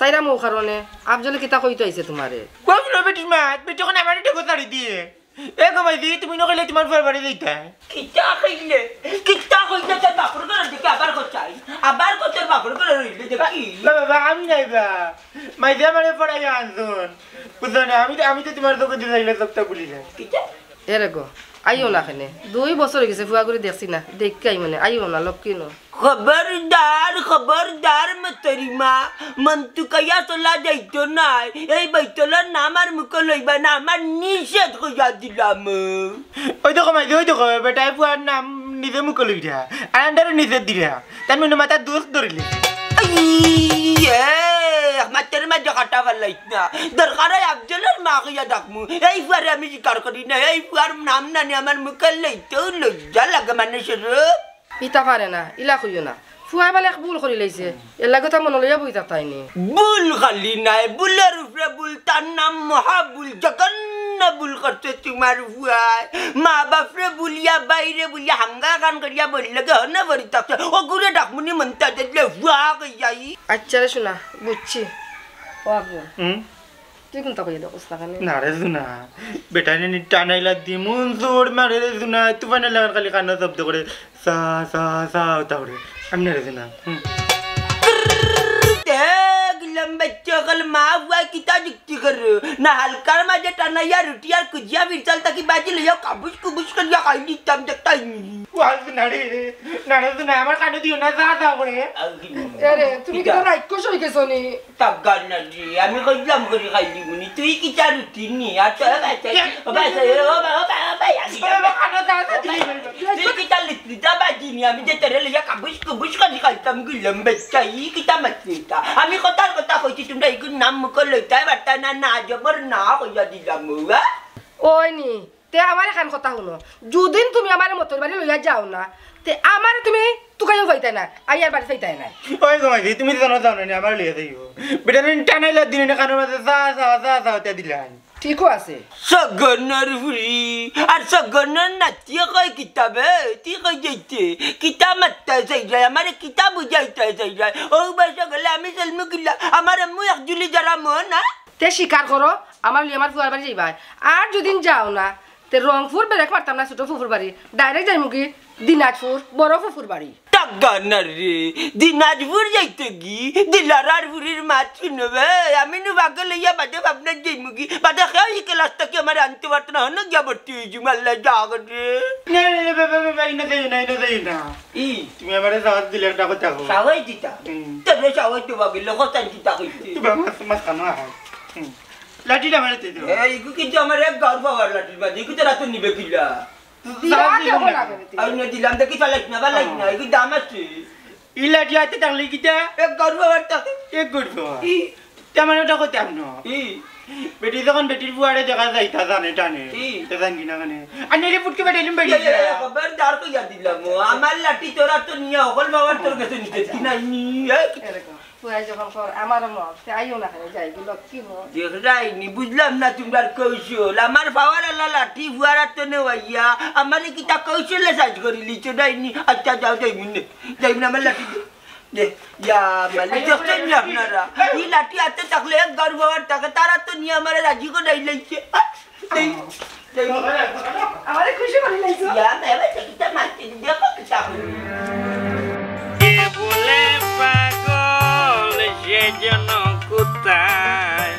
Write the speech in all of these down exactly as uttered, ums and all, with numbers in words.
চাইরাম অউ কারণে। আফজলে কিতা কইতো আইছে তুমারে? কইলো বেটির মা, বেটি অখন আমারে ঠেকো ছাড়ি দিয়ে। এ গো মাইজি, তুমি নকইলে তুমার ফুয়ার বাড়ি যাইতায়। কিতা কইলে? কিতা কইলে তোর বাপর ঘরর দিকে আবার কচাই? আবার কচাই বাপর ঘরর অইলে দেখি। বা বাবা, আমি নাই বা। মাইজি আমারে পড়াইয়া আনছুন। বুঝছো না? আমি তো, আমি তো তুমার চোখে দিলে চোখটা বুলি যায়। কিতা? এরে গো, আইও না কেনে। দুই বছর অইগেছে ফুয়াগুরে দেখছি না। দেখিয়া আইমুনে, আইও না, লক্ষ্মী নু। খবরদার, খবরদার মতরিমা, মন তুকাইয়া চলা যাইতো নায়। এই বৈতলর নাম আর মুখো লইবায় না, আমার নিষেধ কইয়া দিলাম। ওই দেখো মাইজি, ওই দেখো, বেটায় ফুয়ার নাম নিজে মুখো লইরা, আর আন্ডারে নিষেধ দিরা। তার মানে মাথা দোষ ধরিলে। এই, এ, মাতের মাঝে কাটা ফালাইছ না। দরকার অয় আফজলর মা কইয়া ডাকমু। এই ফুয়ারে আমি স্বীকার করি না। এই ফুয়ার নাম নানি আমার মুখো লইতেও লজ্জা লাগে মানুষর। ইতা পারে না, ইলা কইও না। ফুয়ায় বালা এক ভুল করিলাইছে। এরলাগি তো মনো লইয়া বই থাকতায় নি। ভুল খালি নায়, ভুলর উপরে ভুল, তার নাম মহা ভুল, জঘন্য ভুল করছে তুমার ফুয়ায়। মা বাপরে ভুলিয়া, ভাইরে ভুলিয়া, হাঙ্গা কান করিয়া বইলগি হনে বই থাকছে। অগুরে ডাকমুনি মনটা দেখলে ফুয়া কইয়া ই। আচ্ছা রে সোনা, বুঝছি। ও আফজল, হুম? তুই কুনতা কইয়া দেখোস না কেনে? না রে সোনা, বেটায় নি টানাইলা দিমুন জোর মারে রে সোনা, তুফানের লাখান খালি কানো শব্দ করে। চা, চা, চা, ওটা ওরে। আমি না রে না। হুম। এ, গিলাম বাচ্চা অকল মা ফুয়া কিতা যুক্তি করো? না হালকার মাঝে টানাইয়া রুটি আর কুজিয়া বিরচাল থাকি বাজি লইয়া কাবুস কুবুস করিয়া খাই দিতাম দেখতায় নি। ওয়াজ না রে, না রে, না, আমার কানো দিও না, চা, চা করে। এরে, তুমি কিতা? কিতা রাক্ষস অইগেছো নি? তা গান না রে, আমি কইলাম করি খাই দিবুনি, তুই কিতা রুটি নি? আর তো, ও ভাই, ও ভাই, ও ভাই, ও ভাই, ও ভাই, আমি ও ভাই, খানো দাও, দাও, ও ভাই, দিবি। তুই কিতা লিখলি? তা বাজি নি, আমি যে তোরে লইয়া কাবুস কুবুস করি খাইতাম গিলাম বাচ্চা, ই কিতা মাতলি ইতা? আমি কথার কথা কইছি, তুমরা ইগুর নাম মুখো লইতায় পারতায় না, না জবর না কইয়া দিলাম, ও, হ্যাঁ? ওই নি, তে আমার এখান কথা হুনো, যুদিন তুমি আমারে মতর বাড়ি লইয়া যাও না, তে আমারে তুমি তুকাইও পাইতায় না, আইয়ার বাড়ি পাইতায় না। ওই গো মাইজি, তুমি জানো, জানো নি, আমার লইয়া যাইও। বেটা নি টানাইলা দিনে কানোর মাঝে চা, চা, চা, চা, ওটা দিলাম। ঠিকও আছে। সগনর ফুরি, আর সগনর নাতিয়ে কয় কিতা বে? তুই কই যাইতে? কিতা মাততায় চাইরায়? আমারে কিতা বুঝাইতায় চাইরায়? ও বাসা গেলে আমি চলমু গিলা, আমার আম্মু এক জুলি যারা মন, হ্যাঁ? তে স্বীকার করো, আমার লই আমার ফুয়ার বাড়ি যাইবায়। আর যুদিন যাও না, তে রংপুর ব্রেক মারতাম না, ছোট ফুফুর বাড়ি, direct যাইমুগি দিনাজপুর, বড় ফুফুর বাড়ি। টাকা না রে, দিনাজপুর যাইতে গি, দিলারার ফুরির মাত হুনবে, আমি নু বাগে লইয়া বাদে ভাবনা যাইমুগি, বাদে কেউ ই ক্লাস থাকি আমারে আনতে পারতো না, হনো গিয়া ভর্তি অইছি, মাল্লা যা করে। না, না, না, বাবা, বাবা, ইনো যাইও না, ইনো যাইও না। ই? তুমি আমারে সাহস দিলে একটা কথা কও। সাহস দিতা? হুম। তোরে সাহস দিবা গেলে কথা কিতা কইতে? তুমি মাছ, মাছ খানো আহাই। হুম। লাঠিটা মারে দিতে হবে। এই, ইগু কিন্তু আমার এক গাউর পাওয়ার লাঠির বাদে, ইগু তো রাতে নিবে কিলা? দিলাম সাহস দিও যখন না। আগে দিতে। আমি না দিলাম, দেখি ফালাইছ না, ফালাইছ না, হুম। ইগু দাম আছে। ই লাঠি আতে থাকলে কিতা? এক গাউর পাওয়ার থাকে। এক গাউর পাওয়ার। ই? তেমন ওটা করতাম না। ই? বেটি যখন বেটির ফুয়ারে দেখা যায়, তা জানে টানে। ই? তা জানি না কেনে। আর নইলে ফুটকে বেটাইলিম বেটি। ইয়া, ইয়া, ইয়া, খবরদার কইয়া দিলাম, ও আমার লাঠি তোরা তো নিয়া হকল বাবার তোর গেছে নিতে কি নাই নি, এ? এরকম। ফুয়াই যখন কর, আমারও মন, তে আইও না কেনে, যাই গো, লক্ষ্মী মন। দেখরায় নি, বুঝলাম না তুমরার কৌশল। আমার পাওয়ার আলা লাঠি ফুয়ার আতো নেওয়াইয়া, আমারে কিতা কৌশলে সাইজ করি লিছো নাই নি? আচ্ছা, যাও, যাইমুনে। যাইমুনে, আমার লাঠি দে। দে, ইয়া, মালিক, দেখছেন নি আপনারা? ই লাঠি আতে থাকলে এক গাউর পাওয়ার থাকে, তারা তো নিয়া আমারে রাজি করাই লাইছে। এই, এই। আমারে খুশি করি লাইছো। ইয়া, বাবা, দেখি তো মারতে, দেখো কিতা করি। কে বলে পাগল, সে যেন কোথায়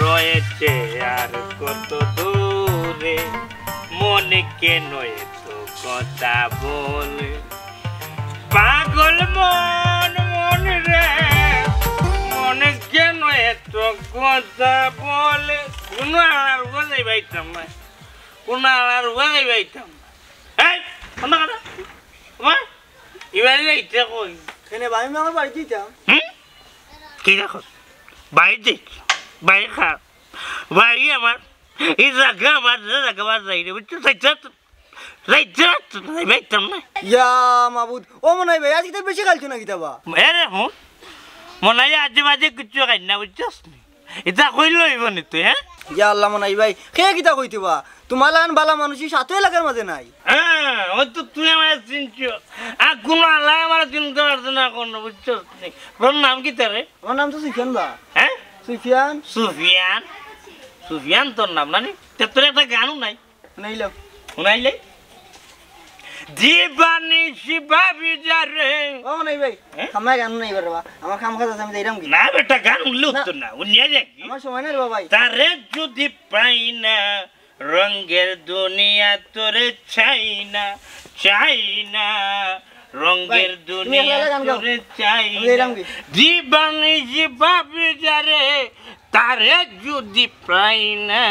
রয়েছে আর কত দূরে, মন কেন এত কথা বলে? পাগল মন, মন রে, মন কেন এত কথা বলে? কুনু আলার উপরে যাইবাইতাম না, কুনু আলার উপরে যাইবাইতাম না। এই, কোন কথা? আমার? এবারে যাইতে কই? কেনে ভাই, আমি আমার বাড়িত যাইতাম। হুম? কি দেখো? বাড়িত যাই, বাড়ি খা, বাড়ি আমার, এই জাগা আমার, যে জাগা আমার যাই রে, বুঝছো? যাইতে, যাইতে, যাইতে, যাইতাম না। ইয়া মাবুদ, ও মনাই ভাই, আইজ কিতা বেশি খাইছো না কিতা বা? এরে হুন, মনাই আজে বাজে কিচ্ছু খাই না, বুঝছস নি? ইতা কইলে অইবো নি তুই, হ্যাঁ? ইয়া আল্লাহ মনাই ভাই, কে কিতা কইতে বা? তুমার লাখান বালা মানুষ ই সাত এলাকার মাঝে নাই। হ্যাঁ, অউ তো তুই আমারে চিনছস। আর কুনু আল্লায় আমারে চিনতে পারছে না অখনো, বুঝছস নি? তোর নাম কিতা রে? আমার নাম তো সুফিয়ান বা। হ্যাঁ? সুফিয়ান। সুফিয়ান? সুফিয়ান তোর নাম না নি? তে তোর একটা গানও নাই। হুনাইলাও। হুনাইলে? জীবনে শিবাবি যারে। ও নাই ভাই, হ্যাঁ? আমার গান নাই বা। আমার কাম কাজ আছে, আমি যাইরাম গি। না বেটা, গান উঠলে না। উঠতো না, ও নিয়ে যাক। আমার সময় নাই রে বাবা। তারে যদি পাই না, রঙের দুনিয়া তোরে চাই না, চাই না। রঙের ভাই, তুমি দুনিয়া একলা গান গাও। তোরে চাই আমি না। যাইরাম গি। জীবনে শিবাবি যারে, তারে যদি পাই না।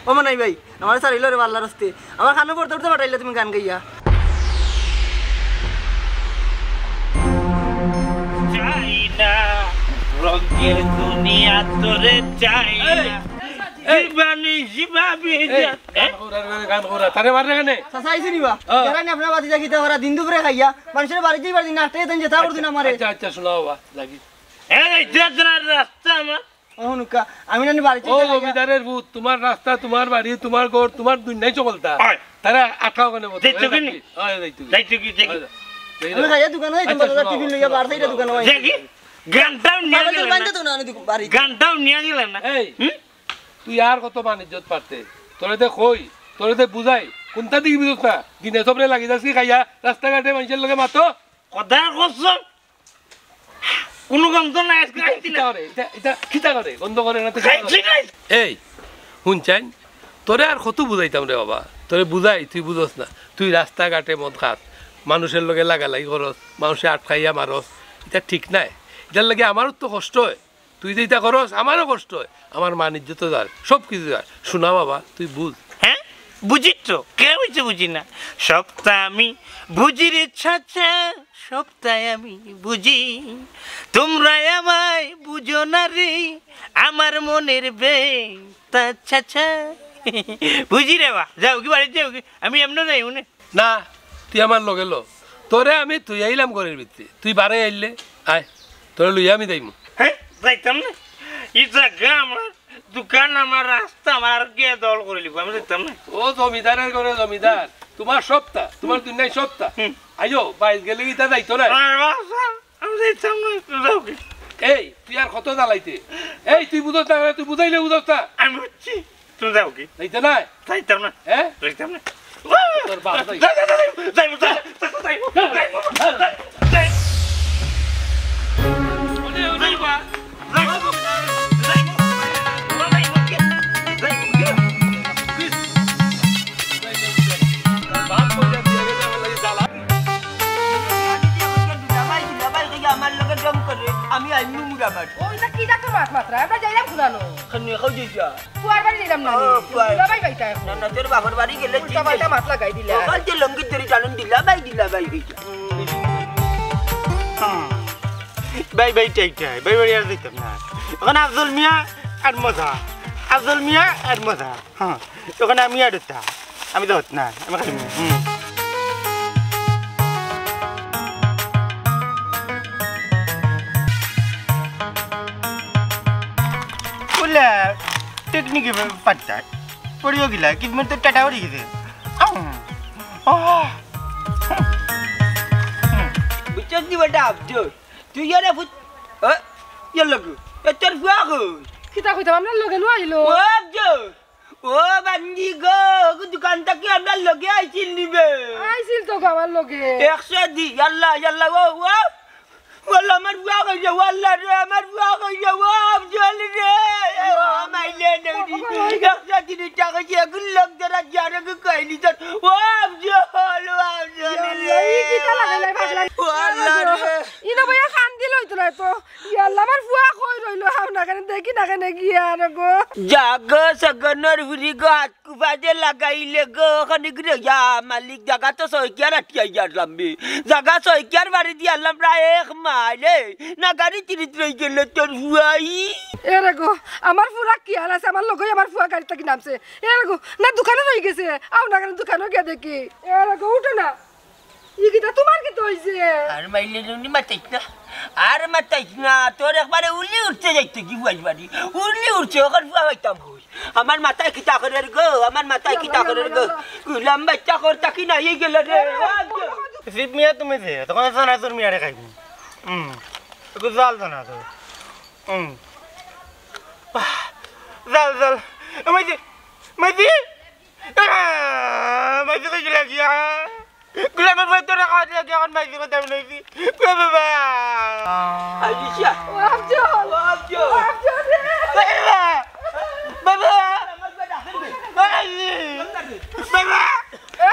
ও মনাই ভাই, আমার সারিল রে আল্লাহর রাস্তে। আমার কানো পড়তে পড়তে পাঠাইলে তুমি গান গাইয়া। চাই না, রঙের দুনিয়া তোরে চাই এই, না। এই। জীবনে শিবাবি এই, যা-, গান করা, গান করা। তারে মাররে কেনে? চাচা আইছে নি বা? হ্যাঁ। এরা নি আপনার বাতি জাগিতে ওরা দিন দুপুরে খাইয়া। মানুষের বাড়িত যাইবার দিন আটটা দিন যেতা করদিন আমারে। আচ্ছা, আচ্ছা, শোনাও বা, লাগি। এই, এই, যে আপনার রাস্তা আমার। ও হুনুক্কা, আমি নানি বাড়িত ও যাইতে খাইয়া। জমিদারের পুত, তুমার রাস্তা, তুমার বাড়ি, তুমার ঘর, তুমার দুনিয়াই চকলতা। ওই। তারা আটকাও কেনে বলতো? যাইতো কি নি? ওই, যাইতো কি? যাইতো কি, যাইতো কি? ওই, যাইতো। আমি খাইয়া দোকানো যাইতাম, আচ্ছা, বাজার শোনাও, টিফিন লইয়া শোনাও, বার সাইডে শোনাও। দোকানো যাইতাম। দেখি, গানটাও নিয়া বাজার গেলেন বান্ধে না। তো না, আমি দোকান-, বাড়ি। গানটাও নিয়া গেলেন না। এই, হুম? তুই আর কত বাণিজ্যত পারতে? তোরে দে কই, তোরে দে বুঝাই, কুনটা দিকে বুঝছ না? দিনে সবরে লাগি যাস কি খাইয়া, রাস্তাঘাটে মানুষের লগে মাতো? কথা কসম, কুনু গন্ধ নাই আজকে, এই, আইছি না। কিতা করে? এটা, এটা কিতা করে? গন্ধ করে না তো কিতা করে? খাইছি নাই। এই, হুনছাইন, তোরে আর কত বুঝাইতাম রে বাবা? তোরে বুঝাই, তুই বুঝস না। তুই রাস্তাঘাটে মদ খাস, মানুষের লগে লাগালাগি করস, মানুষে আটকাইয়া মারস, এটা ঠিক নায়। এটার লাগি আমারও তো কষ্ট হয়। তুই যে ইতা করস, আমারও কষ্ট হয়, আমার মান ইজ্জতও যার, সব কিছু যার। শোনা বাবা, তুই বুঝ। হ্যাঁ, বুঝি তো, কে বুঝে বুঝি না? সবটা আমি বুঝি রে চাচা, সবটাই আমি বুঝি। তোমরা আমায় বুঝো না রে, আমার মনের বেতা চাচা। বুঝি রে বা, যাও কি বাড়িত যাও কি? আমি এমনে যাই মনে। না, তুই আমার লগে ল। তোরে আমি থুই আইলাম ঘরের ভিতরে, তুই বারে আইলে, আয়, তোরে লইয়া আমি যাইমু। হ্যাঁ, যাইতাম না। ই জাগা আমার, দোকান আমার, রাস্তা আমার, আর কে দল করে লিব, আমি যাইতাম না। ও জমিদারের ঘরে জমিদার, তুমার সবটা, তুমার দুনিয়াই সবটা। হুম। আইও, বাইরে গেলে ইতা যাইতো না। আর বাবা, আমি যাইতাম না, তুমি যাও কি? এই, তুই আর কত জ্বালাইতে? এই, তুই বুঝস না, তুই বুঝাইলে বুঝস না। আমি বুঝছি, তুমি যাও কি? যাইতে নাই? যাইতাম না। হ্যাঁ? যাইতাম না। তোর বাপ যাই। যাই, যাই, যাই, যাই, যাই, যাই, যাই, যাই, যাই, যাই। দুলাভাই, দুলাভাই কইয়া আমার লগে জম করে, আমি আইমু মুরাবাদ। ও, ইটা কি জাতর মাত মাতরা? আমরা যাইরাম কুনানো? খানি খাও যাইরা। ফুয়ার বাড়ি যাইরাম না নি? ও, ফুয়ার। দুলাভাই বাইটা এখন। না, না, তোর বাপর বাড়ি গেলে উল্টা পাল্টা মাত লাগাই দিলা। সকাল যে লঙ্গি ধরি টানুন দুলাভাই, দুলাভাই কইয়া। হুম। ভাই, ভাই, টাই, টাই। ভাই, ভাই, আর দিতাম না। এখন আফজল মিয়া আর মজা। আফজল মিয়া আর মজা। হ্যাঁ, তখন আমি আর এটা, আমি তো হত না, আমি খালি, হুম। বলে, টেকনিকে পাত্তা, পড়িও গিলা, কি মনে তো টাটা পড়ি গেছে। আম, আহ, হুম। বুঝছস নি বেটা, আফজল? তুই ইয়ারে ফুট, এ, ইয়ার লগে, এ তোর ফুয়া কই? কিতা কইতাম, আপনার লগে লই আইলো। ও আফজল, ও বান্দি গো, দোকান থাকি আমরার লগে আইছিল নি বে? আইছিল তো গো আমার লগে। একশো দি, ইয়াল্লা, ইয়াল্লা, ও, ও, ওয়াল্লা, আমার ফুয়া কই রে, ওয়াল্লা রে, আমার ফুয়া কই রে, ও আফজল রে, ও মাইলে নেই। একশো তিরিশ টাকা দিয়ে এগুলো লোক ধরা যারে কি কইলি তোর, ও আফজল, ও আফজল রে। ইয়াল্লা, ই কিতা লাগাইলাই পাগলা? ও আল্লাহ রে। ইনো ভাইয়া কান দিল হইতো না তো। ইয়াল্লা, আমার ফুয়া কই রইলো, হাও না কেন, দেখি না কেন গিয়া আর গো। জাগো সগনর ফুরি গো, হাত কুপা যে লাগাইলে গো, খানি ঘুরে ইয়া মালিক, জাগা তো সইকিয়ার আটিয়া ইয়ার লাম্বি। জাগা সইকিয়ার বাড়ি দিয়া লাম প্রায় এক মাইল, এ, না গাড়ি তিরিত রই গেল তোর ফুয়াই। এ রে গো, আমার ফুরা কি হাল আছে, আমার লগেই আমার ফুয়া গাড়ি থাকি নামছে। এ রে গো, না দোকানো রই গেছে, আও না কেন দোকানো গিয়া দেখি। এ রে গো, উঠো না। ই কিতা, তুমার কিতা অইছে? আর মাইলে নুনি মাতাইস না, আর মাতাইস না। তোর একবারে উলি উঠছে যাইতে কি বুয়াইস বাড়ি, উলি উঠছে। ওখান বুয়া হইতাম কই? আমার মাথায় কিতা করের গো, আমার মাথায় কিতা করের গো? গুলাম বাচ্চা কর তাকি না, এই গেল রে। সিপ মিয়া তুমি যে, তখন চানাচুর মিয়ারে খাইবি। হুম, একটু জাল চানাচুর। হুম। আহ, জাল, জাল। এ, মাইজি, মাইজি। আহ, মাইজি কই গেলা গিয়া? গুলামের ভাই তোরা খাওয়া দিয়ে এখন মাইজি কথা বলেছি। এ বাবা। আলিশা। ও আফজল। ও আফজল। ও আফজল রে। বাবা। বাবা। বাবা। বাবা। এ?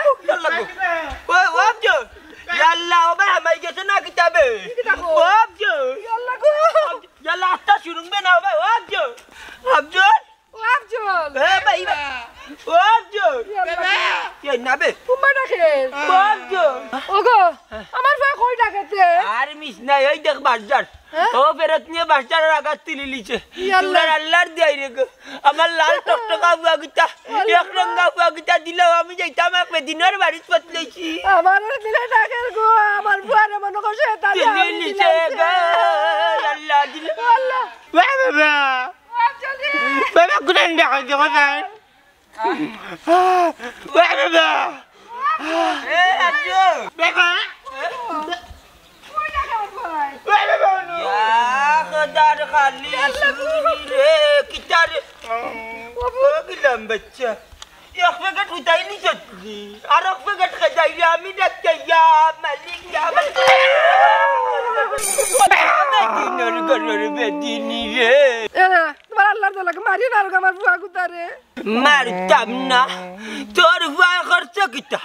ও, ও আফজল। ইয়া আল্লাহ, ও ভাই, আমার গেছে না কিতাবে। ও আফজল। ইয়া আল্লাহ গো। ইয়াল্লা, আত্মা শুরুম বে না ভাই, ও আফজল। আফজল। ও আফজল। এ ভাই, ভাই। ও আফজল। ইয়াল্লা। কে না বে? উম্মা ডাকে। ও আফজল। ওগো, আমার ভাই কই ডাকেতে? আর মিস নাই, ওই দেখ বাজার। হ্যাঁ? ও ফেরত নিয়ে বাজার আর আগাত তুলি লিছে। ইয়াল্লা। তোমরা আল্লাহর দিয়াই রে গো। আমার লাল টকটকা বুয়া গিতা, আল্লাহ। এক রঙা বুয়া গিতা দিলাও, আমি যাইতাম এক বেদিনর বাড়িত পতলাইছি। আমার দিলে ডাকের গো, আমার বুয়ারে মনে কর শয়তানে দিলে আমি নিচে দিলাইছে। গো, আল্লাহ দিলে। আল্লাহ। ওই বাবা। বাবা, কোথায় ডাকাই দেখো স্যার? ওই বাবা। এ, আজু। বাবা। কই রাখে আমার ভাই? ওই বাবা, অনু। ইয়া, খোদার খালি সুরি রে, কিতা রে? ও গিলাম বাচ্চা। এক প্যাকেট উঠাই নিছত নি? আর এক প্যাকেট খেদাই রে, আমি ডাকতে ইয়া, মালিক ইয়া, মালিক। বেদিনর ঘরর বেদিনি রে। এ, তোমার আল্লাহর দোয়া লাগে, মারিও না আর আমার বুয়া গুতারে। মারতাম না। তোর বুয়া করছে কিতা?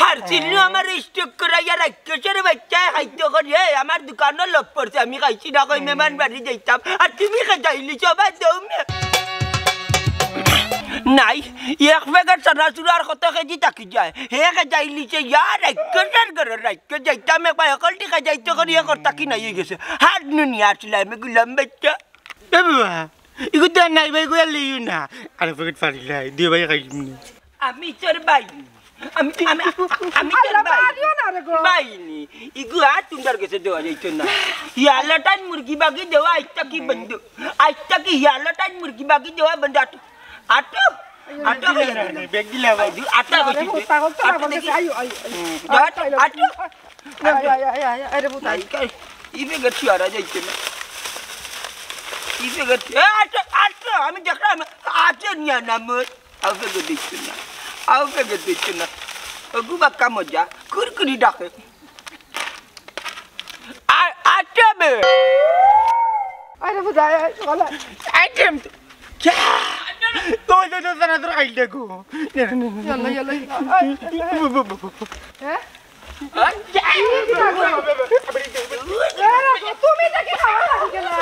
আর চিল্লু আমার স্ট্রোক করাইয়া রাক্ষসের বাচ্চায় খাইতে করি, এ, আমার দোকানও লোভ পড়ছে, আমি খাইছি না, কই মেহমান বাড়ি যাইতাম। আর তুমি খেদাইলি সবাই দৌড়ে। নাই, এক প্যাকেট চানাচুর আর কত কেজি থাকি যায়? হে খেদাইলিছে, ইয়া রাক্ষসের ঘরর রাক্ষস যাইতাম, একবার হকলটি খেদাইতে করি, এ করতা কি নাই গেছে। হাত নুনি আসলে আমি গুলাম বাচ্চা। এ বাবা, ইগু তো নাই ভাই, ইগু আর লইও না। আরে পকেট ফাড়িলাই, দিও ভাই খাইলিমু নে। আমি তোর ভাই। আমি, আমি, আমি তোর আল্লাহ, ভাই। মারিও না রে গো। ভাই নি। ইগু আর তুমরার গেছে দেওয়া যাইতো না। ইয়ালাটান মুরগি বাগি দেওয়া আইতা কি বন্ধ? আইতা কি ইয়ালাটান মুরগি বাগি দেওয়া বন্ধ? আটো, আটো, আটো। ব্যাগ দিলে ভাই। আটো আরে, বেশি। ও পাগল তো আটো পাগল দেখি। দেখি। আইও, আইও, আইও। হুম, আটো, আটো। আয়, আয়, আয়, আয়, আরে, বুঝাই। নাই, কাই, ই বেগে ঠিক আর যাইতে না। ই বেগে ঠিক, এ, আটো, আটো, আমি দেখলাম, আটো নিয়া না মোর। আউ বেগে দিচ্ছে না, আউ বেগে দিচ্ছে না। ওগু বাক্কা মজা, কুরকুরি ডাকে। আর, আটো বে। আরে, বুঝাই, আয়, বলা। আইটেম তো। ক্যা? তো, তো, তো, তো, না, তোর আইডিয়া গো। না, না, না, না। ইয়াল্লা, ইয়াল্লা, ইয়াল্লা। আয়, আয়, আয়। হ্যাঁ? এ, তুমি দেখি খাওয়া লাগি গেলা।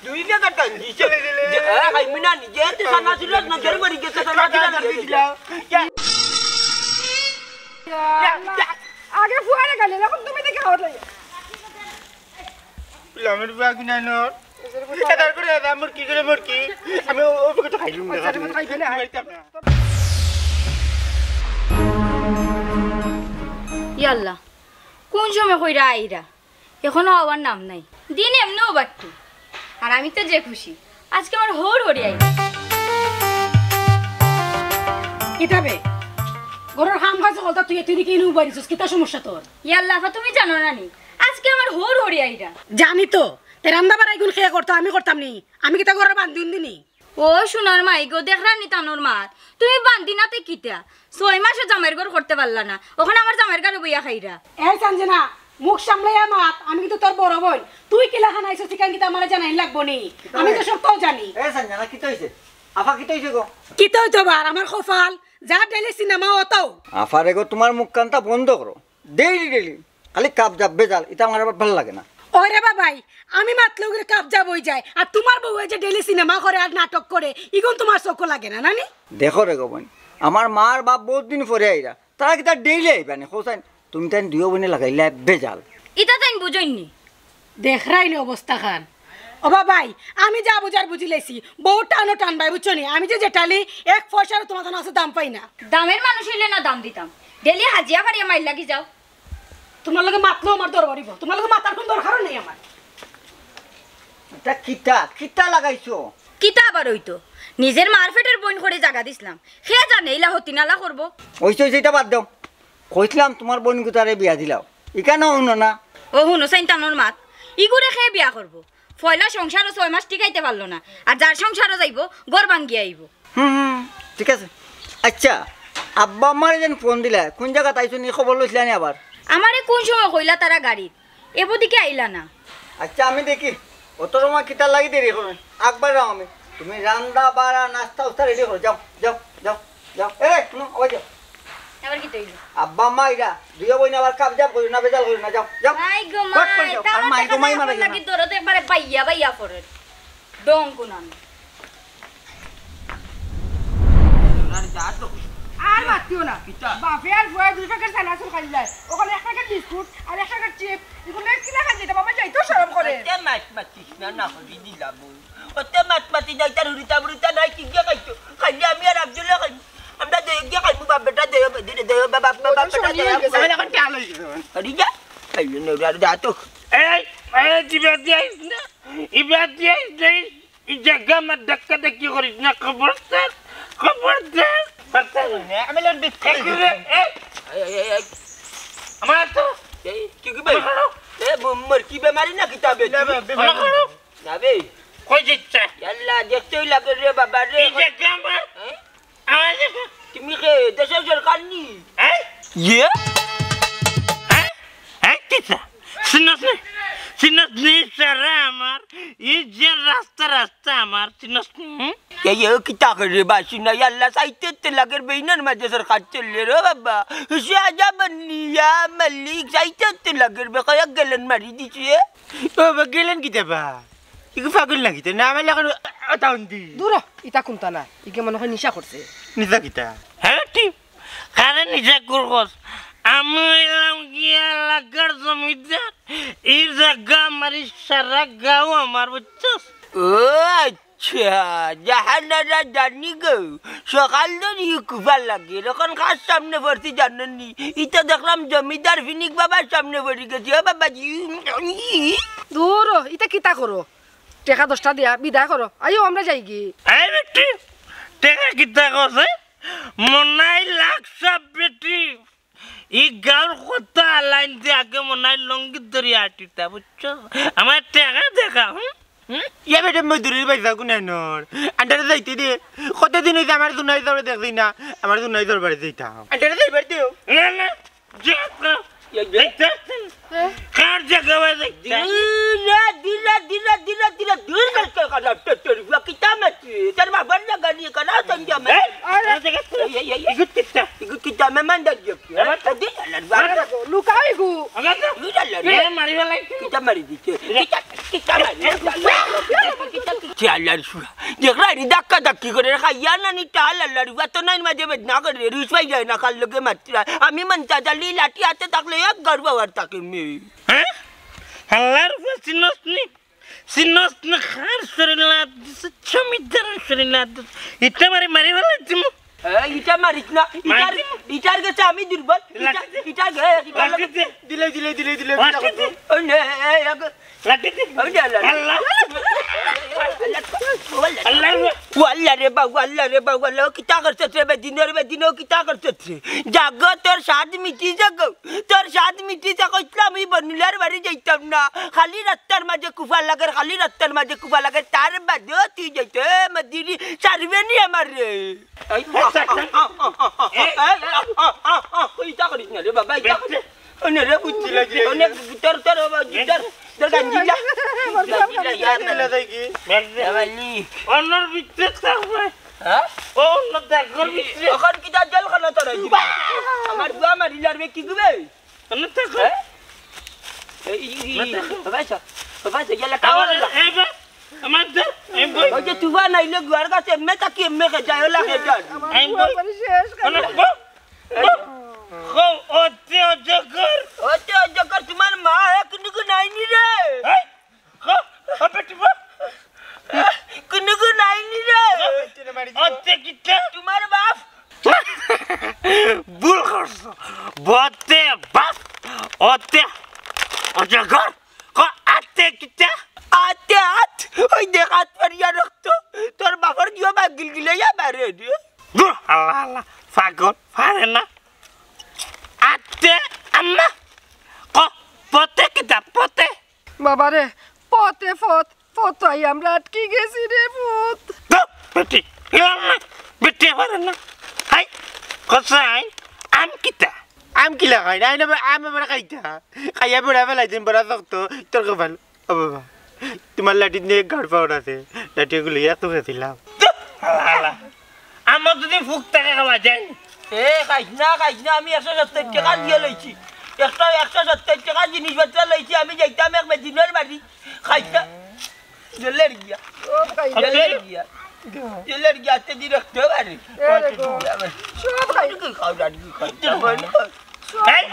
দুই টাকা টান দিছে। যে, এ, খাইবি না নিজে, তুই সানা ছিল, নজর মরি গেছে, সানা ছিল, নজর ছিল। আগে ফুয়ারে গালি, এখন তুমি দেখি খাওয়া লাগে। লামের বাকি নাই নর। এটার করে দাদা, মুরগি করে মুরগি। আমি ও, ও পকেটে খাইলুম না। আচ্ছা, তুমি খাইবে না? খাইতাম না। ইয়াল্লা, কোন সময় কইরা আইরা? এখনো আওয়ার নাম নাই। দিন এমনেও বাট্টু। আর আমি তো যে খুশি। আজকে আমার হৌর হরি আইছে। কিতাবে? ঘরর কাম কাজ হকলতা তুই, তুই দেখি ইনো উবাই দিছস, কিতা সমস্যা তোর? ইয়াল্লা, আফা, তুমি জানো না নি? আজকে আমার হৌর হরি আইরা। জানি তো, তে রান্দা বাড়া ইগুন কে করতো, আমি করতাম নি? আমি কিতা ঘরর বান্দি উন্দি নি? ও সোনার মাই গো, দেখরা নি তানর মাত। তুমি বান্দি না তে কিতা? ছয় মাসও জামাইর ঘর করতে পারলা না, অখন আমার জামাইর ঘরে বইয়া খাইরা। এই সানজিনা, মুখ সামলাইয়া মাত, আমি কিন্তু তোর বড় বইন। তুই কিলা খান আইছস, ইখান কিতা আমারে জানাইন লাগবো নি? আমি তো সব তাও জানি। এ সানজিনা, কিতা অইছে? আফা, কিতা অইছে গো? কিতা অইতো বার, আমার কপাল, যা ডেইলি সিনেমা অতাও। আফারে গো, তুমার মুখ কান্তা বন্ধ করো। Daily, daily. খালি কাপ জাপ বেজাল, ইতা আমার আবার ভালা লাগে না। ওরে বাবাই, আমি মাতলে ওগুলো কাপ জাপ অই যায়। আর তুমার বউয়ে যে ডেইলি সিনেমা করে আর নাটক করে, ইগুন তুমার চউখো লাগে না, নানি? দেখো রে গো বইন, আমার মা আর বাপ বউত দিন পরে আইরা। তারা কিতা ডেইলি আইবা নি? কও চাইন, তুমি তাইন দুইও বইনে লাগাইলা বেজাল। ইতা তাইন বুঝইন নি। দেখরাইন অবস্থা খান। ও বাবাই, আমি যা বুঝার বুঝিলাইছি। বউত টানো টান ভাই, বুঝছো নি? আমি যে জেঠালি, এক পয়সারও তুমার তান আছে দাম পাই না। দামের মানুষ অইলে না দাম দিতাম। ডেইলি হাজিয়া ফাড়িয়া মাইর লাগি যাও। তুমার লগে মাতলেও আমার ডর বাড়িবো, তুমার লগে মাতার কুনু দরকারও নাই আমার। ইটা কিতা, কিতা লাগাইছো? কিতা আবার অইতো? নিজর মার পেটর বইন করি জাগা দিছলাম, কে জানে ইলা হতিনালা করবো। অইছে, অইছে, ইটা বাদ দেও। কইছলাম তুমার বইনগুতারে বিয়া দিলাও, ইখানও হুনো না। ও হুনো, সাইনতানোর মাত, ইগুরে কে বিয়া করবো? পয়লা সংসারও ছয় মাস টিকাইতে পারলো না, আর যার সংসারও যাইবো, ঘর ভাঙ্গিয়া আইবো। হুম, হুম, ঠিক আছে। আইচ্ছা, আব্বা আম্মারে যেন ফোন দিলা, কুন জাগাত আইছো নি, খবর লইছলা নি আবার? আমারে কুন সময় কইলা তারা গাড়িত, এবদিকে আইলা না। আইচ্ছা, আমি দেখি, অত সময় কিতার লাগি দেরি করো, আকবার যাও আমি। তুমি রান্দা বাড়া নাস্তা উস্তা রেডি করো, যাও, যাও, যাও, যাও। এ রে, হুনো, ওই যাও। আবার কিতা অইলো? আব্বা আম্মা ইরা, দুইও বইন আবার কাবজাব করিও না, বেজাল করিও না, যাও, যাও। মাই গো ফট করে মাই, যাও। আর তারা মাই গো দেখা মাই যায় মারা আপনার যাও না। লাগি দরদ একবারে বাইয়া বাইয়া পড়ে। ডং কুনান। আর যা তো। আর মাতিও না। কিতা? বাপে আর ফুয়ায় দুই প্যাকেট চানাচুর খাইলাই। অখানো এক প্যাকেট বিস্কুট আর এক প্যাকেট চিপ। ইগুলো কিলা খাইছে? ইটা বাবা যাইতেও শরম করে। অতে মাত মাতিস না, না করি দিলাম। অতে মাত মাতি নাই, তার হুরুতা বুরুতা নাই, কি গিয়া খাইছো? খাইলে আমি আর আফজলে খাইমু। আমরা দয়ে গিয়া খাইমু, বাপ বেটা দয়ে, দয়ে, দয়ে, বাপ, বাপ, বাপ বেটা দয়ে। আমি এখন চাল হয়ে গেছে। আরে যা। খাইলে না, আর যা তো। এই, এই, দিবা দিয়াইস না। ইবা দিয়াইস না। ই জাগা আমার ধাক্কা ধাক্কি করিস না, খবরদার, খবরদার। খবরদার। আমি লোন বিক্রি এই, এই, এই, এই। আমার তো এই, কি কি বে? আমার করো। এ, ম-, মর কি বেমারি না কিতা বে? না, বে, বে, আমার করো। না বে। কই দিচ্ছে? ইয়াল্লা, দেখতেই লাগে রে বাবা রে। ই জাগা আমার। হ্যাঁ? আমার জাগা। তুমি কে? দেশর সরকার নি? হ্যাঁ? ইয়ে? হ্যাঁ? হ্যাঁ, কিতা? চিনস নি? চিনস নি সারা আমার? ই যে রাস্তা, রাস্তা আমার, চিনস নি? হুম? এই, এই, কিতা করে বাসি না? ইয়াল্লা, সাইতে তে লাগের বেইনর মাঝে সরকার চললে রে বাবা। হুশিয়া যা বন্নি, ইয়া মালিক, সাইতে তে লাগের বে, কয়েক গেলেন মারি দিছে। ও বা গেলেন কিতা বা? ইগু পাগল না কিতা? না, আমার এখন অতাউন্দি। দূর হ, ইতা কুন্তা না। ইগে মনে হয় নিশা করছে। নিশা কিতা? হ্যাঁ, ঠিক। কারে নিশা করছস? আমি অইলাম গিয়া এলাকার জমিদার। ই জাগা আমার, ই সারা গাঁও আমার, বুঝছস? ও আচ্ছা, জাহানারা জানি গো। সকাল ধরি কুফা লাগে। এখন কার সামনে পড়ছি জানো নি? ইতা দেখলাম জমিদার ফিনিক বাবার সামনে পড়ি গেছি। ও বাবাজি। দূর হ, ইতা কিতা করো? টেকা দশটা দিয়া বিদায় করো। আইও, আমরা যাইগি। এই বেটি, টেকা কিতা কছে? মনাই লাখ সব বেটি। ই গাঁওর কথা লাইন দিয়া আগে মনাই লঙ্গি ধরি আটিতা, বুঝছো? আমার টেকা দেখা, হুম? হুম? ইয়া বেটা মজুরির পয়সা কোন আনর? আন্ডারে যাইতে দে। কতদিন অইছে আমার জুনাই যাওয়ার দেখছি না। আমার জুনাই যাওয়ার বাড়ি যাইতাম। আন্ডারে যাইবার দিও। না, না। যা, যা। এই, এই। এই, যা, যা। হ্যাঁ? কার জাগা বাড়ি যাইতাম? দিলা, দিলা, দিলা, দিলা, দিলা, দূর বের করে কাটা, তে, তে, রুয়া কিতা মারছি? তোর বাবার জাগা নিয়ে কাটা, তোর জাগা। এই, আরে, এই, এই, এই, এই। ইগুত কিতা? ইগুত কিতা? মেহমান ডাক দিও কি? আমার তো দিলা, আল্লাহ, আরে, আল্লাহ। লুকাও ইগু। আমার তো ইগুত আল্লাহ। এ, মারিবা লাগি। কিতা মারি দিছে? কিতা, কিতা মারি? কিতা, কিতা? সে আল্লাহর সুরা। দেখরা, এরি ধাক্কা ধাক্কি করে, খাইয়া না নি, টাল আল্লাহর, ইবা তো নাইর মাঝে বেদনা করে, রুশ পাই যায় না, কার লগে মাতরা। আমি মন চাচালি লাঠি হাতে থাকলে এক গারু বাবার থাকে মেয়ে। হ্যাঁ? আল্লাহর উপরে চিনস নি? চিনস না, খার শরীর না দিছে, জমিদার শরীর না দিছে। ইটা মারি মারি বেলা দিমু। এ, ইটা মারিস না। ইটার, মারি দে। ইটার গেছে আমি দুর্বল। ইটা, লাঠি দে। ইটার গে-, ইটার লাঠি লগে দে। দিলে, দিলে, দিলে, দিলে, লাঠি দে। ওই নে, এ, এ, এ, লাঠি দে। ওই নে, আল্লাহ। আল্লাহ। আল্লাহ। ও আল্লাহ রে বাবু, আল্লাহ রে বাবু, আল্লাহ, ও কিতা করছে রে বেদিনর বেদিন, ও কিতা করছে রে? জাগো, তোর স্বাদ মিটি জাগো। তোর স্বাদ মিটি জাগো, ইসলাম, আমি বনুলার বাড়ি যাইতাম না। খালি রাস্তার মাঝে কুফা লাগের, খালি রাস্তার মাঝে কুফা লাগের। তার বাদেও তুই যাইতে, এ মদিরি, ছাড়বে নি আমার রে। এই, ইতা করিস না রে বাবা, ইতা করিস না। ওনে রে বুঝছি, ওনে তোর, তোর, তোর, তোর গাঞ্জি যা। গাঞ্জি যা, ইয়া না। এ মালিক। অন্যর ভিতরে থাকবে। হ্যাঁ? ও অন্য দেখর ভিতরে। এখন কিতা জেলখানা তোর এই? আমার বুয়া মারিলার বে কি গুবে? অন্য দেখর। হ্যাঁ? এই, এই, এই, না দেখর। বাবা, বাবা, গেলা টাওয়ার আমার, এই বা, আমার দে, এই বই। ওই যে তুফান আইলে গুয়ার গাছে এমনে তাকি এমনে খে যায়, ওলা খে যায়। আমার এই বুয়া বই। মারি শেষ করে। অন্য বই। বই। বই। অতে অজগর। অতে অজগর তোমার মা এক নুকু নাইনি রে। এই, ও বেটি বই। কুনুকু নাইনি রে। অতে কিতা? তোমার বাপ। ভুল করছো। বতে বাপ, অতে, অজগর, ক আতে কিতা? আতে আত, ওই দেখ আত পারিয়া রক্ত, তোর বাপর জিও বা গিলগিলাইয়া বারে রে। দুর, আল্লাহ, আল্লাহ, পাগল, পারে না। আতে, আম্মা, ক পথে কিতা, পথে? বাবারে, পথে পথ, পথ আই আমরা আটকি গেছি রে পুত। ধুর, বেটি, ইলাম না, বেটি পারে না। হাই, কসাই, আম কিতা? আম কিলা খাই? নাই না, আম আমরা খাইতা। খাইয়া বেড়া ফেলাই দিন, বড় শক্ত, তোর কপাল। ও বাবা, তোমার লাঠিত নিয়ে গাড় পাওয়ার আছে, লাঠি গুলো এত গেছিলাম। ধুর, হালা, হালা। আমার যদি ফুক থাকে খাওয়া যায়। এ, খাইস না, খাইস না, আমি একশো সত্তর টাকা দিয়ে লইছি। একশো, একশো সত্তর টাকা জিনিসপত্র লইছি, আমি যাইতাম এক বেদিনের বাড়ি। খাইস না। জেলের গিয়া। সব খাই। জেলের গিয়া। জেলের গিয়া, তে দি রাখতে পারে। এ রে গো। সব খাই। কি খাও, জানি কি খাও। এই,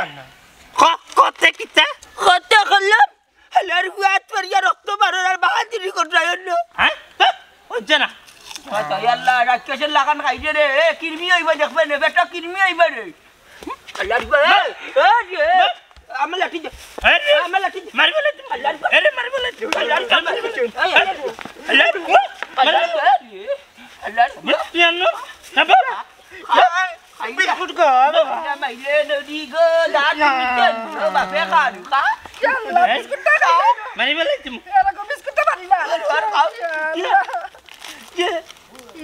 ক-, কতে কিতা? কতে করলাম? হালার ফুয়া, তোর ইয়া রক্ত বারোর আর বাহাদুরি কররায় অন্য। হ্যাঁ? হ্যাঁ? হচ্ছে না। আল্লাহ, রাক্ষসের লাগান খাইছে রে। এ, কিরমি অইবা দেখবে নে, বেটা কিরমি অইবা রে। আল্লাহর ফুয়া, এ, এ, এ, আমার লাঠি দে। আরে, আমার লাঠি দে। মারিব লাঠি। আল্লাহর ফুয়া। আরে, মারিব লাঠি। আল্লাহর ফুয়া, মারিব লাঠি। এই, আল্লাহর ফুয়া। আল্লাহর ফুয়া। আল্লাহর ফুয়া। বিস্কুট খা, বাবা। মাইরে নদী গো, দাঁত উঠে গেল, বাপে খান, খা। ইয়া আল্লাহ, বিস্কুটটা খাও। মারি বেলাই তুমি। এরকম বিস্কুটটা মারি না। আর খাও। ইয়া।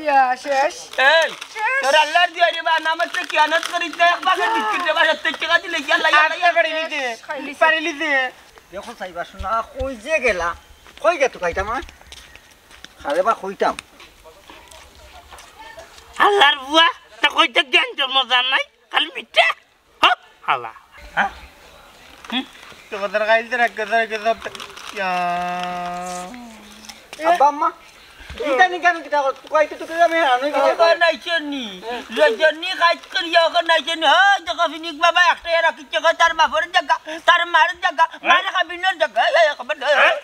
ইয়া, শেষ। এই, শেষ। তোর আল্লাহর দুয়ারে বা নামাজ তো কিয়ানত করিস না, এক প্যাকেট বিস্কুট দে, বাসার থেকে টাকা দিলে কি আল্লাহ, আল্লাহ, আল্লাহ। পারিলি দে, পারিলি দে। দেখো সাইবা শোনা, কই যে গেলা? কই গে তুই খাইতাম, হ্যাঁ? খালে বা কইতাম। আল্লাহর বুয়া, তা কইতে জ্ঞান জন্ম জান নাই, খালি মিথ্যা। হ্যাঁ? আল্লাহ। হ্যাঁ? হুম? তো কথা খাইতে রাখ, কথা রাখ, কথা রাখ। ইয়া। আব্বা, আম্মা, ইটা নি কেন কিতা কর? কইতে তো কেউ আমি হারানো গেছে। ওখানে আইছেন নি? রজনী কাজ করিয়া ওখানে আইছেন নি? হ্যাঁ, দেখো ফিনিক বাবা, একটা এরা কিচ্ছে কয়, তার বাপর জাগা, তার মার জাগা, মার খাবিনর জাগা। এই, এই, খবর, এই, এই,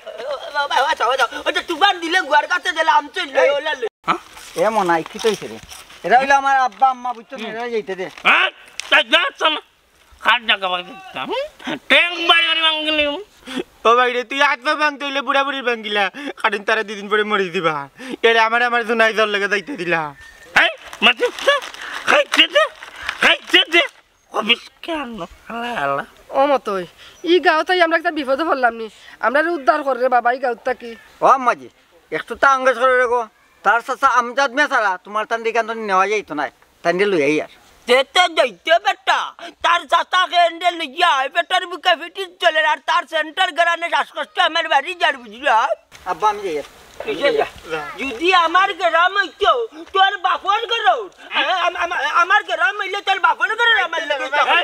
বাবা, বাবা, যাও, যাও। ওই যে তুফান দিলে গুয়ার কাছে দিলে আমচল লই, ওলা লই। হ্যাঁ? এ মনাই, কি কইছে রে? এরা অইলো আমার আব্বা, আম্মা, বুঝছো না? এরা যাইতে দে। হ্যাঁ? তা যা, চল। কার জাগা বাগা দিতাম? হুম? ঠেং বাড়ি বাড়ি ভাঙিলিমু। ও ভাই রে, তুই আত পা ভাঙতে অইলে বুড়া বুড়ির ভাঙিলা। কারণ তারা দুদিন পরে মরি দিবা। এরে আমারে আমার জুনাই জল লেগে যাইতে দিলা। এই, মাতিস না। খাইতে দে, খাইতে দে। কবিস কেন? আল্লাহ, আল্লাহ। ও মতই, ই গাঁওত আই আমরা একটা বিপদে পড়লাম নি। আমরারে উদ্ধার কর রে বাবা, ই গাঁওত থাকি। ও আম্মাজি, একটু তা আঙ্গেজ করে রেখো। তার চাচা আমজাদ মিয়া ছাড়া তোমার তান দিকে আন্তনি নেওয়া যাইতো না। তাইনরে লই আই আর। তে তে যাইতে বেটা, তার চাচা কেন্দ্রে লইয়া আয়, বেটার বুকে ফিটিস চলের, আর তার সেন্টার গেরানে শ্বাসকষ্ট আমার বাড়ি যার বুঝলা? আব্বা, আমি যাই আর। তুই যা, যা। যা। যদি আমার গেরাম অইতো, তোর বাপর গেরাম। আ-, আ-, আ-, আমার গেরাম অইলে তোর বাপর গেরাম আমার লগে যাবে।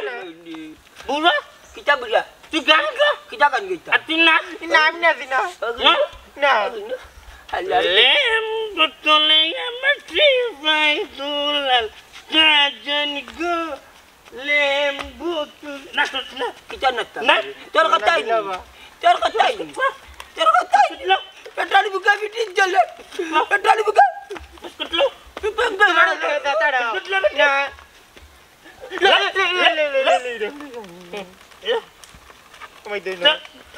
বুড়া? কিতা বুড়া? তুই গান গা। কিতা গান গাইতা? আর তুই নাচ। না, আমি নাচি না। না? না। আল্লাহ। লেম বোতলে আমার শ্রীফাই দুলাল, গাজন গো, লেম বোতল। নাচ, নাচ, নাচ। কিতা নাচ? নাচ। তোর কথাই না। তোর কথাই না। তোর কথাই না। পেটার বুকে ফিটিস চলে। পেটার বুকে। বিস্কুট লো। তুই পেট দে। দাঁড়া, দাঁড়া, দাঁড়া। বিস্কুট লো, বিস্কুট। না। লে, লে, লে। কমাই দে না।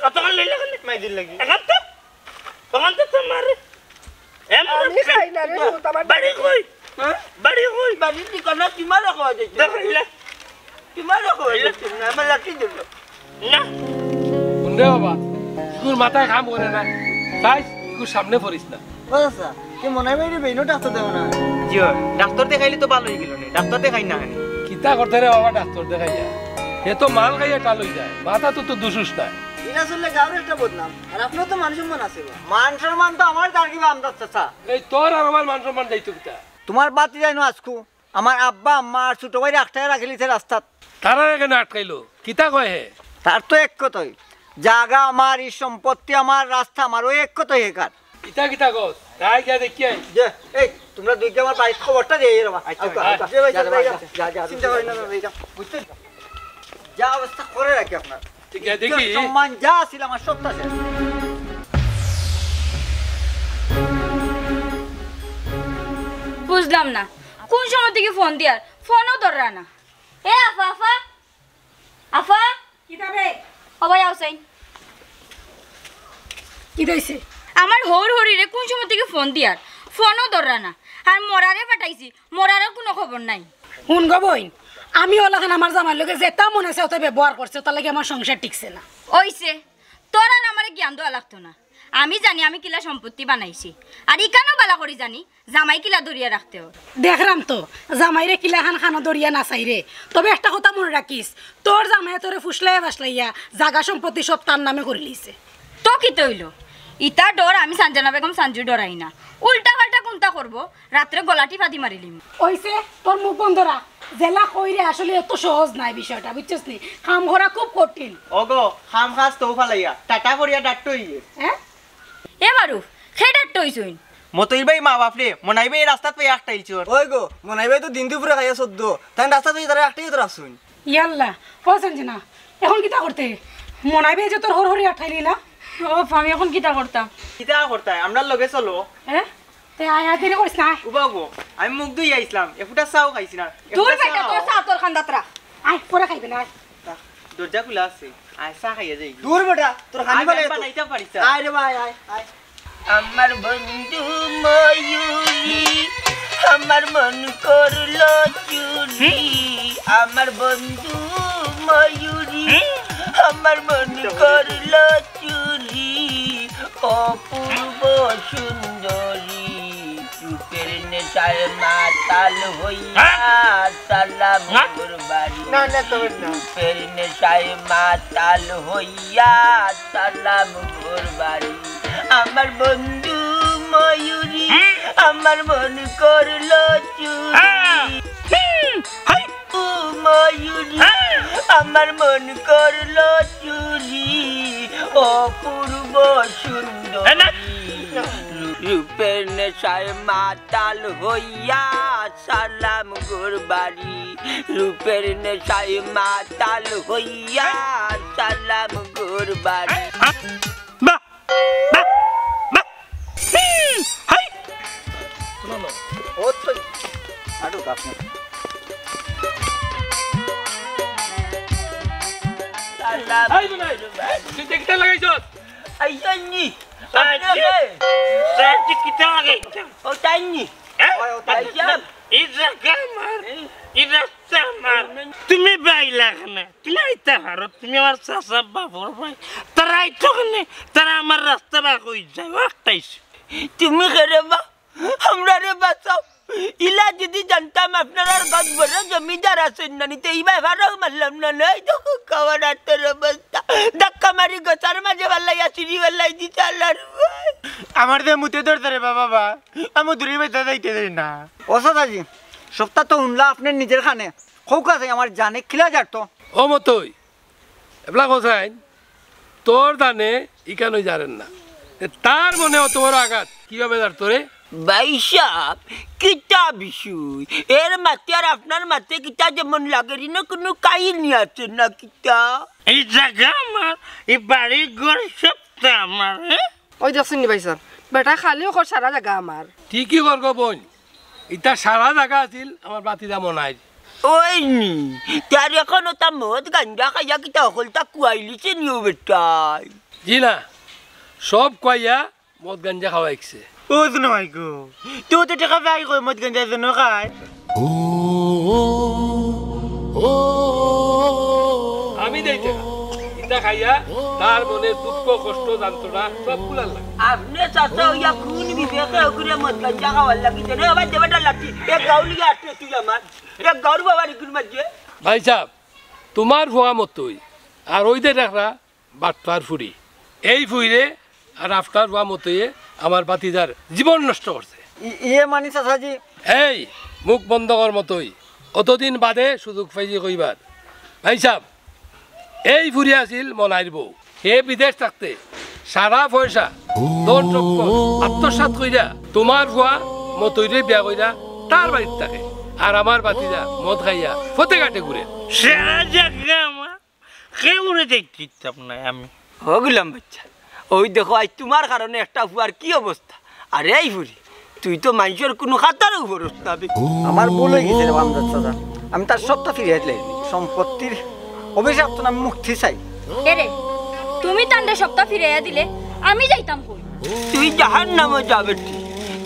অতক্ষণ লইলে কেন? কমাই দিন লাগি। এখন তো, তখন তো তোমার, এ, আমি খাই না রে, ভূত আমার বাড়ি কই? হ্যাঁ? বাড়ি কই? বাড়ির ঠিকানা তোমার রাখা যাইছে। দেখো, ইলা। তোমার রাখা যাইছে না, আমার লাঠি দিল। না। হুন রে বাবা, ইগুর মাথায় কাম করে না। চাইস, ইগুর সামনে পড়িস না। ও চাচা, তুই মনে হয় বাইরে বেইনো ডাক্তার দেবো না। জি অয়, ডাক্তার দেখাইলে তো ভালো অই গেল নে, ডাক্তার দেখাই না কেনে? কিতা করতে রে বাবা ডাক্তার দেখাইয়া? এ তো মাল খাইয়া টাল অই যায়, মাথা তো, তো দুষুস না। ইলা চললে গাঁওর একটা বদনাম, আর আপনার তো মান সম্মান আছে বা। মান সম্মান তো আমার দাঁড় কি বা আমদার চাচা। এই তোর আর আমার মান সম্মান যাইতো কিতা? তোমার বাতি যাইনো আজকু। আমার আব্বা, আম্মা আর ছোট ভাইরে আটকাইয়া রাখিলিছে রাস্তাত। তারারে কেনে আটকাইলো? কিতা কয় হে? তার তো এক কথাই, জাগা আমার, ই সম্পত্তি আমার, রাস্তা আমার, ওই এক কথাই হেকার। কিতা কিতা কস? তাই গিয়া দেখি আই। যে, এই, তোমরা দুইজন আমার বাড়ির খবরটা দিয়া আইও রে বা। আচ্ছা, আউকা, আচ্ছা, আউকা। যা, যা, যা, যা, যা, যা, চিন্তা করি না, যা, যা। বুঝছেন? যা অবস্থা করে রাখি আপনার। ঠিক আছে, দেখি। ইজ্জত সম্মান যা আছিল আমার সবটা শেষ। বুঝলাম না, কোন সময় থেকে ফোন দিয়ার, ফোনও ধররা না। এ আফা, আফা, আফা। কিতা বে? ও ভাই, আও চাইন। কিতা অইছে? আমার হউর হরিরে কুন সময় থাকি ফোন দিয়ার, ফোনও ধররা না। আর মরারে পাঠাইছি, মরারও কুনু খবর নাই। হুন গো বইন, আমি অলাখান আমার জামাইর লগে যেতা মনে চায় অতা ব্যবহার করছে, অতার লাগি আমার সংসার টিকছে না। অইছে, তোর আর আমারে জ্ঞান দেওয়া লাগতো না। আমি জানি আমি কিলা সম্পত্তি বানাইছি, আর ইখানও বালা করি জানি জামাই কিলা ধরিয়া রাখতে অয়। দেখরাম তো, জামাইরে কিলাখান খানো ধরিয়া নাচাইরে। তবে একটা কথা মনে রাখিস, তোর জামাইয়ে তোরে ফুসলাইয়া বাসলাইয়া জাগা সম্পত্তি সব তার নামে করিলিছে। তো কিতা অইলো? ইতা ডর আমি সানজানা বেগম সানজু ডরাই না। উল্টা পাল্টা কুনতা করবো, রাত্রে গলা টিপা দি মারিলিমু। অইছে, তোর মুখ বন্ধ রাখ। যেলা কইরে আসলে অত সহজ নায় বিষয়টা, বুঝছস নি? কাম করা খুব কঠিন। ওগো, কাম কাজ তো ফালাইয়া, টাটা করিয়া ডাট্টু অইয়ে। হ্যাঁ? এ মারুফ, কে ডাট্টু অইছইন? মতই ভাই মা বাপরে, মনাই ভাই রাস্তাত পাইয়া আটকাইলছইন। ওই গো, মনাই ভাই তো দিন দুপুরে খাইয়া সদ্য, তাইন রাস্তাত পাইয়া তারা আটকাইয়া তো রাখছইন। ইয়াল্লা, ও সানজানা, এখন কিতা করতে? মনাই ভাই যে তোর হর হরি আটকাইলি না? ও, আমি এখন কিতা করতাম? কিতা করতায়? আমরার লগে চলো। হ্যাঁ? তে আয়, আয়, দেরি করিস না, আয়। উবা গো, আমি মুখ ধুইয়া আইছলাম, এ ফুটা চাও খাইছি না। এ দূর ফুটা বেটা, চা তোর খাও। চা তোর কান্দাত রাখ। আয়, পরে খাইবে না, আয়। দরজা খুলা আছে, আয় চা খাইয়া যাই। দূর বেটা, তোর খানি আয়, ফালাই আমি তো। বানাইতাম পারি চা। আয় রে ভাই, আয়, আয়। আমার বন্ধু ময়ূরী, আমার মন করলো চুরি। আমার বন্ধু ময়ূরী, আমার মন করলো চুরি। অপূর্ব সুন্দরী, রূপের নেশায় মাতাল হইয়া সালাম ঘর বাড়ি। না, না, তবে না। রূপের নেশায় মাতাল হইয়া সালাম ঘর বাড়ি। আমার বন্ধু ময়ূরী, আমার মন করলো চুরি। ময়ূরী, আমার মন করলো চুরি। অপূর্ব সুন্দরী। রূপের নেশায় মাতাল হইয়া সালাম ঘর বাড়ি। রূপের নেশায় মাতাল হইয়া সালাম ঘর বাড়ি। বাহ, বাহ, বাহ। হাই। ও তো আরো গাছ না। এই তো নাই। তুই দেখতে লাগাইছস? আইসেননি। সাজি, সাজি কিতা লাগাইছস? ও তাইনি। হ্যাঁ? ওই, ও তাই। আইসেন। এই জাগা আমার, এই রাস্তা আমার। তুমি বাইলা কেনে? তুমি আইতা পারো, তুমি আমার চাচা বাপর ভাই। তারা আইতো কেনে? তারা আমার রাস্তা বার করি যায়, ও একটাইছে। তুমি কে রে বা? আমরারে বাঁচাও। ইলা যদি জানতাম আপনারার গজ বড় জমিদার আছইন না নি, তে ইবায় ফারাও মারলাম না, নাই তো খাওয়ার আতর অবস্থা। ধাক্কা মারি গছার মাঝে ফালাইয়া সিঁড়ি ফালাই দিতা আল্লার ভয়। আমার যে মুতে ধরছে রে বাবা, বা, আমি দূরে বাইতে যাইতে দেই না। ও চাচাজি, সবতা তো হুনলা আপনে নিজর কানে। কউক্কা চাই আমার জানে কিলা জারতো। ও মতই, এবলা কছাইন, তোর জানে ইখানই জারের না। এ, তার মনে অত বড় আঘাত কিভাবে জারতো রে? ভাইসাব, কিতা বিষয়? এর মাতে আর আপনার মাতে কিতা যেমন লাগের, ইনো কুনু কাহিনী আছে না কিতা? এই জাগা আমার, এই বাড়ি ঘর সবতা আমার, হ্যাঁ? ওই দেখছইন নি ভাইসাব, বেটা খালি অকর সারা জাগা আমার। ঠিকই কর গো বইন, ইতা সারা জাগা আছিল আমার ভাতিজা মনাইর। ওই নি, তার এখন ওটা মদ গাঞ্জা খাইয়া কিতা হকলতা খুয়াইলিছে নি ও বেটায়? জি না, সব খুয়াইয়া মদ গাঞ্জা খাওয়া শিখছে। ও তো নয় গো, তুই তো টেকা পাই কই মদ গাঞ্জা জন্য খায়। আমি দেই টেকা, ইতা খাইয়া তার মনে দুঃখ, কষ্ট, যন্ত্রণা সব ভুলার লাগে। আপনে চাচা অইয়া কোন বিবেকে অগুরে মদ গাঞ্জা খাওয়ার লাগি দেন? আবার দেবেটা লাঠি, এক গাউলি আটকে তুই আমার, এক গাউর বাবার ইগুর মাঝে। ভাইসাব, তুমার ফুয়া মতই, আর ওই যে দেখরা বাটপার ফুড়ি, এই ফুড়িরে আর আপনার ফুয়া মতইয়ে আমার ভাতিজার জীবন নষ্ট করছে। ই-, ইয়ে মানি চাচাজি। এই, মুখ বন্ধ কর মতই, অতদিন বাদে সুযোগ পাইছি কইবার। ভাইসাব, এই ফুড়ি আছিল মনাইর বউ। হে বিদেশ থাকতে সারা পয়সা, ধন সম্পদ আত্মসাৎ কইরা তুমার ফুয়া মতইরে বিয়া কইরা তার বাড়িত থাকে। আর আমার ভাতিজা মদ খাইয়া পথে ঘাটে ঘুরে। সারা জাগা আমার, কেউরে দেখতে দিতাম না আমি। ও গুলাম বাচ্চা, ওই দেখো, আইজ তুমার কারণে একটা ফুয়ার কি অবস্থা। আরে এই ফুড়ি, তুই তো মানষর কুনু খাতারও পড়স না বে। আমার ভুল অই গেছে রে বামজাত চাচা, আমি তার সবটা ফিরাইয়া দিলাই। সম্পত্তির অভিশাপ তো আমি মুক্তি চাই। এরে, তুমি তানরে সবটা ফিরাইয়া দিলে আমি যাইতাম কই? তুই জাহান্নামো যা বেটি,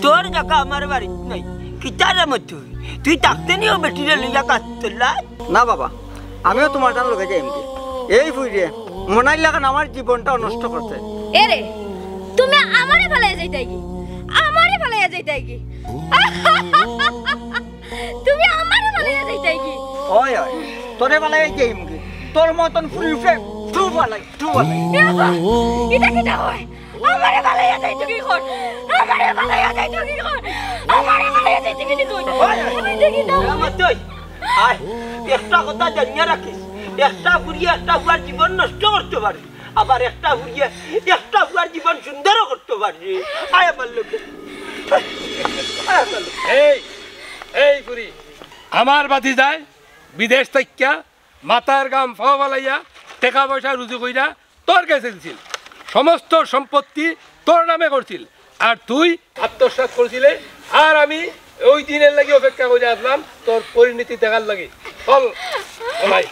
তোর জাগা আমার বাড়িত নাই। কিতার মতো তুই থাকতে নিও বেটিরে লইয়া গাছ তলা? না বাবা, আমিও তোমার তান লগে যাইমুগি। এই ফুরিয়ে মনাইর লাখান আমার জীবনটাও নষ্ট করছে। এরে, তুমি আমারে ফালাইয়া যাইতায় কি? আমারে ফালাইয়া যাইতায় কি? তুমি আমারে ফালাইয়া যাইতায় কি? ওই, ওই, তোরে ফালাইয়া যাইমুগি। তোর মতন ফুরি উঠে, তু ফালাই, তু ফালাই। এ বাবা, ইটা কিতা কয়? আমারে ফালাইয়া যাইতো কিতা কয়? আমারে ফালাইয়া যাইতো কিতা কয়? আমারে ফালাইয়া যাইতো কিতা কয়? ওই, ওই। আমি দেখি না। আমার তুই, আয়, একটা কথা জানিয়া রাখিস, একটা ফুরিয়ে একটা ফুয়ার জীবন নষ্ট করতে পারে, আবার একটা ফুরিয়ে একটা ফুয়ার জীবন সুন্দরও করতে পারে। আয় আমার লগে, আয় আমার লগে। এই, এই ফুরি, আমার ভাতিজায় বিদেশ থাকিয়া মাথার ঘাম পাও ফালাইয়া টেকা পয়সা রুজি কইরা তোর গেছে দিছিল, সমস্ত সম্পত্তি তোর নামে করছিল, আর তুই আত্মসাৎ করছিলে। আর আমি ওই দিনের লাগি অপেক্ষা করি আসলাম তোর পরিণতি দেখার লাগি। চল, ও ভাই।